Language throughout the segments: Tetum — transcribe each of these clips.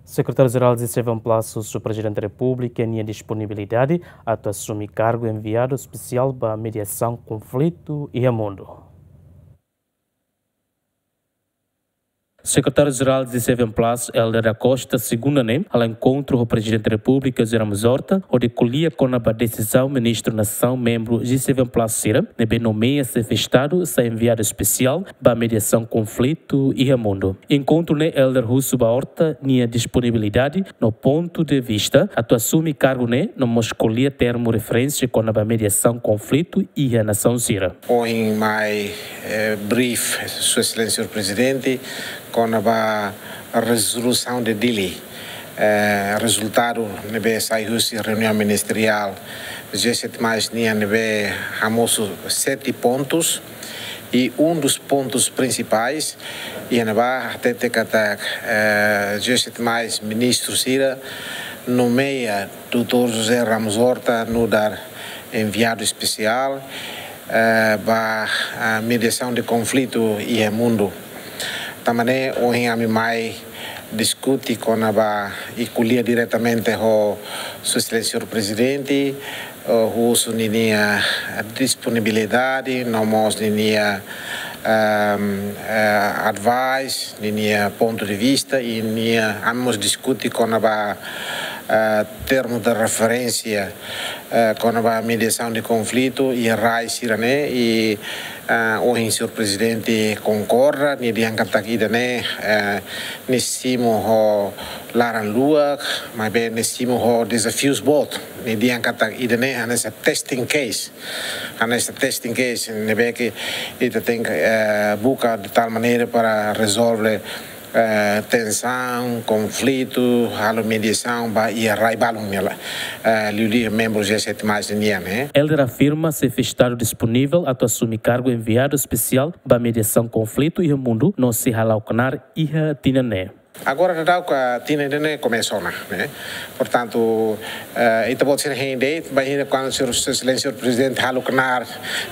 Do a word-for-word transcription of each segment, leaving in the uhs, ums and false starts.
Sekretáriu-Jerál G seven Plus husu Prezidente Repúblika nia disponibilidade atu asume kargu enviadu espesiál ba mediasaun konflitu iha mundu. Sekretáriu-Jerál G seven Plus, Helder da Costa, segunda ne'e, hala'o enkontru ho Prezidente Repúblika José Ramos Horta, hodi ko'alia kona-ba desizaun ministru nasaun membru G seven Plus sira, ne'ebé nomeia xefe Estadu sai enviadu espesiál ba mediasaun konflitu iha mundu. Enkontru ne'e Helder husu ba Horta nia disponibilidade no pontu de vista atu asume kargu ne'e, no mós ko'alia termu referénsia kona-ba mediasaun konflitu iha nasaun sira. Ohin mai, eh, brief Sua Exelénsia Prezidente kona-ba rezolusaun de Dili. Eh, rezultadu ne'ebé sai husi reuniaun ministeriál G sete mais nian ne'ebé hamosu sete pontus, e um dos pontos principais iha ne'ebá hatete katak, eh, G sete mais ministru sira nomeia doutór José Ramos Horta nu'udar enviadu espesiál, eh, ba, ah, mediasaun de konflitu iha mundu. Tanba ne'e ohin ami mai diskute kona-ba i ko'alia diretamente ho Sua Exelénsia Prezidente, eh, husu ninia disponibilidade, no mós ninia, ehm, eh, advice, ninia pontu de vista, i nia, ami mós diskute kona-ba, eh, termu de referénsia, eh, kona-ba mediasaun de konflitu iha rai sira-ne'e, i, eh, ohin señór Prezidente konkorda, nia dehan katak ida-ne'e, eh, nia simu ho laran-luak, maibé nia simu ho dezafius boot, nia dehan katak ida-ne'e hanesan testing case, hanesan testing case, ne'ebé ke ita tenke, eh, buka de tal maneira para rezolve, eh, tensaun, konflitu, halo mediasaun ba iha rai balun ne'e la, eh, liuliu membru G sete mais nian, eh. Helder afirma xefe Estadu disponivel atu asume kargu enviadu espesiál ba mediasaun konflitu iha mundu no sei hala'o knaar iha tinan ne'e. Agora daudaun tinan ida-ne'e komesa ona, ne'e. Portantu, eh, ita-boot sira hein de'it, bainhira kuandu señór, Sua Exelénsia Prezidente halo knaar,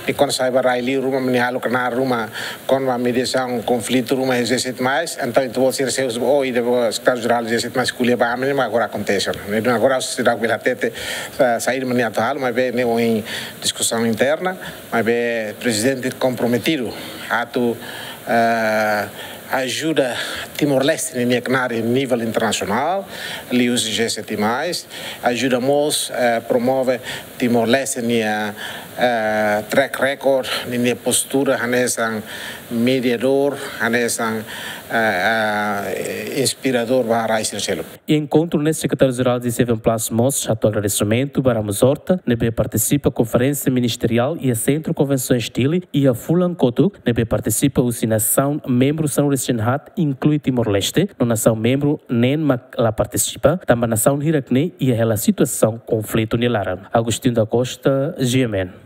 i kuandu sai ba rai liur ruma, nia halo knaar ruma, kona-ba mediasaun konflitu ruma iha G sete mais, entaun ita-boot sira sei husu, oh, ida-ne'e Sekretáriu-Jerál G sete mais ko'alia ba ami, mas agora akontese ona. Ne'e, agora seidauk bele hatete, eh, saida mak nia atu halo, maibé ne'e ohin diskusaun interna, maibé Prezidente komprometidu atu, eh, ajuda Timor-Leste ninia knaar nivel internasionál, liuhusi G sete mais, ajuda mós, eh, promove Timor-Leste nia, eh, track record, ninia postura hanesan mediadór, hanesan, eh, eh, inspiradór ba rai sira seluk. Iha enkontru ne'e Sekretáriu-Jerál G seven Plus mós hato'o agradesimentu ba Ramos Horta, ne'ebé partisipa konferénsia ministeriál iha Sentru Konvensoens Dili iha fulan kotuk, ne'ebé partisipa husi nasaun membru sanulu-resin-haat, inklui Timor-Leste, no nasaun membru neen mak la partisipa, tanba nasaun hirak-ne'e iha hela situasaun konflitu nia laran. Agostinho da Costa, G M N.